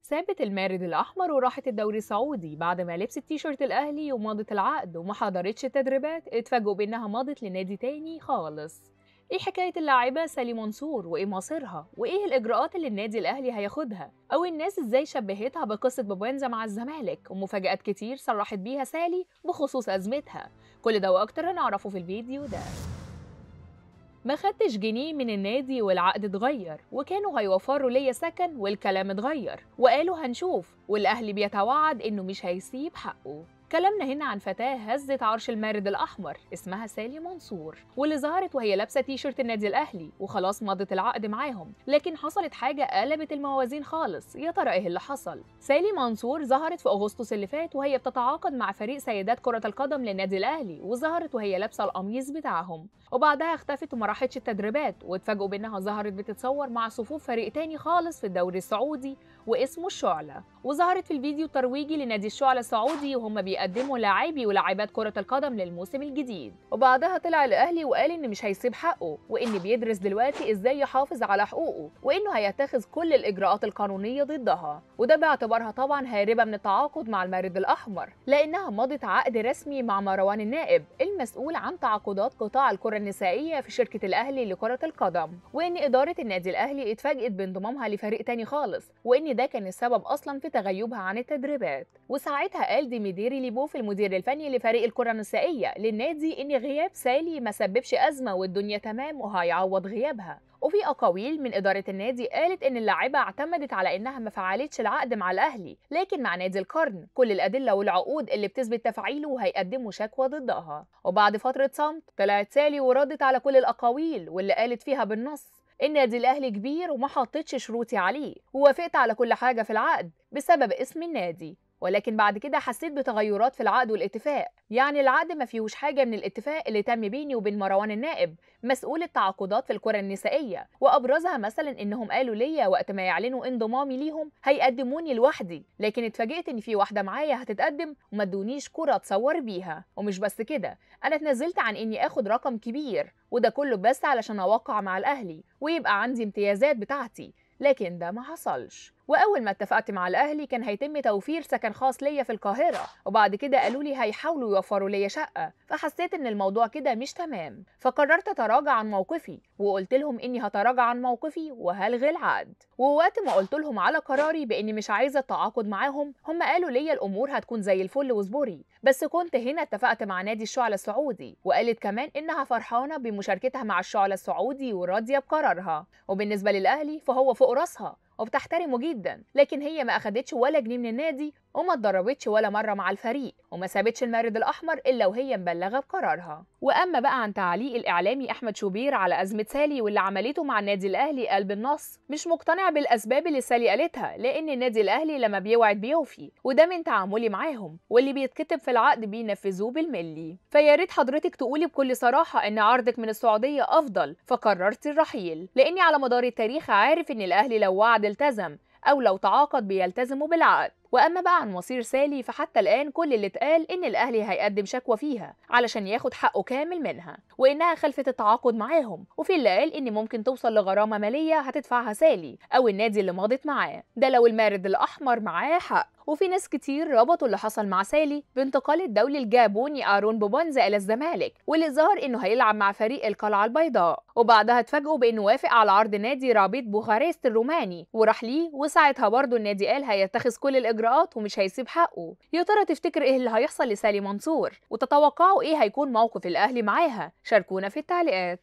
سابت المارد الأحمر وراحت الدوري السعودي بعد ما لبست تيشيرت الأهلي ومضت العقد وما حضرتش التدريبات. اتفاجئوا بإنها مضت لنادي تاني خالص. ايه حكاية اللاعبة سالي منصور وايه مصيرها وايه الإجراءات اللي النادي الأهلي هياخدها، أو الناس ازاي شبهتها بقصة بوبانزا مع الزمالك، ومفاجآت كتير صرحت بيها سالي بخصوص أزمتها. كل ده وأكتر هنعرفه في الفيديو ده. ما خدتش جنيه من النادي والعقد اتغير، وكانوا هيوفروا ليا سكن والكلام اتغير، وقالوا هنشوف، والأهلي بيتوعد إنه مش هيسيب حقه. كلامنا هنا عن فتاة هزت عرش المارد الأحمر اسمها سالي منصور، واللي ظهرت وهي لابسة تيشيرت النادي الأهلي وخلاص مضت العقد معاهم، لكن حصلت حاجة قلبت الموازين خالص. يا ترى إيه اللي حصل؟ سالي منصور ظهرت في أغسطس اللي فات وهي بتتعاقد مع فريق سيدات كرة القدم للنادي الأهلي، وظهرت وهي لابسة القميص بتاعهم، وبعدها اختفت وما راحتش التدريبات، واتفاجئوا بأنها ظهرت بتتصور مع صفوف فريق تاني خالص في الدوري السعودي واسمه الشعلة، وظهرت في الفيديو الترويجي لنادي الشعلة السعودي وهم بيقدموا لاعبي ولاعبات كرة القدم للموسم الجديد. وبعدها طلع الأهلي وقال إن مش هيسيب حقه، وإن بيدرس دلوقتي إزاي يحافظ على حقوقه، وإنه هيتخذ كل الإجراءات القانونية ضدها، وده باعتبارها طبعا هاربة من التعاقد مع المارد الأحمر، لأنها مضت عقد رسمي مع مروان النائب المسؤول عن تعاقدات قطاع الكرة النسائية في شركة الأهلي لكرة القدم، وإن إدارة النادي الأهلي اتفاجئت بانضمامها لفريق تاني خالص، وإن ده كان السبب أصلا في تغيبها عن التدريبات. وساعتها قال ديميديري ليبوف المدير الفني لفريق الكرة النسائية للنادي إن غياب سالي ما سببش أزمة والدنيا تمام وهيعوض غيابها. وفي أقاويل من إدارة النادي قالت إن اللاعبة اعتمدت على إنها ما فعلتش العقد مع الأهلي، لكن مع نادي القرن كل الأدلة والعقود اللي بتثبت تفعيله هيقدموا شكوى ضدها. وبعد فترة صمت طلعت سالي وردت على كل الأقاويل واللي قالت فيها بالنص: النادي الأهلي كبير وما حطيتش شروطي عليه، ووافقت على كل حاجة في العقد بسبب اسم النادي، ولكن بعد كده حسيت بتغيرات في العقد والاتفاق، يعني العقد ما فيهوش حاجة من الاتفاق اللي تم بيني وبين مروان النائب مسؤول التعاقدات في الكرة النسائية، وأبرزها مثلا إنهم قالوا ليا وقت ما يعلنوا انضمامي ليهم هيقدموني لوحدي، لكن اتفاجئت إن في واحدة معايا هتتقدم وما ادونيش كرة اتصور بيها. ومش بس كده، أنا اتنزلت عن إني آخد رقم كبير، وده كله بس علشان أوقع مع الأهلي ويبقى عندي امتيازات بتاعتي، لكن ده ما حصلش. وأول ما اتفقت مع الأهلي كان هيتم توفير سكن خاص ليا في القاهرة، وبعد كده قالوا لي هيحاولوا يوفروا ليا شقة، فحسيت إن الموضوع كده مش تمام، فقررت أتراجع عن موقفي، وقلت لهم إني هتراجع عن موقفي وهلغي العقد. ووقت ما قلت لهم على قراري بإني مش عايزة التعاقد معاهم، هم قالوا ليا الأمور هتكون زي الفل واصبري، بس كنت هنا اتفقت مع نادي الشعلة السعودي. وقالت كمان إنها فرحانة بمشاركتها مع الشعلة السعودي وراضية بقرارها. وبالنسبة للأهلي فهو فوق راسها وبتحترمه جدا، لكن هي ما اخدتش ولا جنيه من النادي وما اتدربتش ولا مرة مع الفريق، وما سابتش المارد الاحمر الا وهي مبلغه بقرارها. واما بقى عن تعليق الاعلامي احمد شوبير على ازمة سالي واللي عملته مع النادي الاهلي، قال بالنص: مش مقتنع بالاسباب اللي سالي قالتها، لان النادي الاهلي لما بيوعد بيوفي، وده من تعاملي معاهم، واللي بيتكتب في العقد بينفذوه بالملي. فيا ريت حضرتك تقولي بكل صراحة ان عرضك من السعودية افضل فقررت الرحيل، لاني على مدار التاريخ عارف ان الاهلي لو وعد التزم، أو لو تعاقد بيلتزموا بالعقد. وأما بقى عن مصير سالي فحتى الآن كل اللي اتقال إن الأهلي هيقدم شكوى فيها علشان ياخد حقه كامل منها، وإنها خلفت التعاقد معاهم، وفي اللي قال إن ممكن توصل لغرامة مالية هتدفعها سالي أو النادي اللي ماضت معاه، ده لو المارد الأحمر معاه حق. وفي ناس كتير ربطوا اللي حصل مع سالي بانتقال الدولي الجابوني آرون بوبانزا إلى الزمالك، واللي ظهر إنه هيلعب مع فريق القلعة البيضاء، وبعدها اتفاجئوا بإنه وافق على عرض نادي رابيد بوخارست الروماني وراح ليه، وساعتها برضه النادي قال هيتخذ كل الإجراءات ومش هيسيب حقه. يا ترى تفتكر إيه اللي هيحصل لسالي منصور؟ وتتوقعوا إيه هيكون موقف الأهلي معاها؟ شاركونا في التعليقات.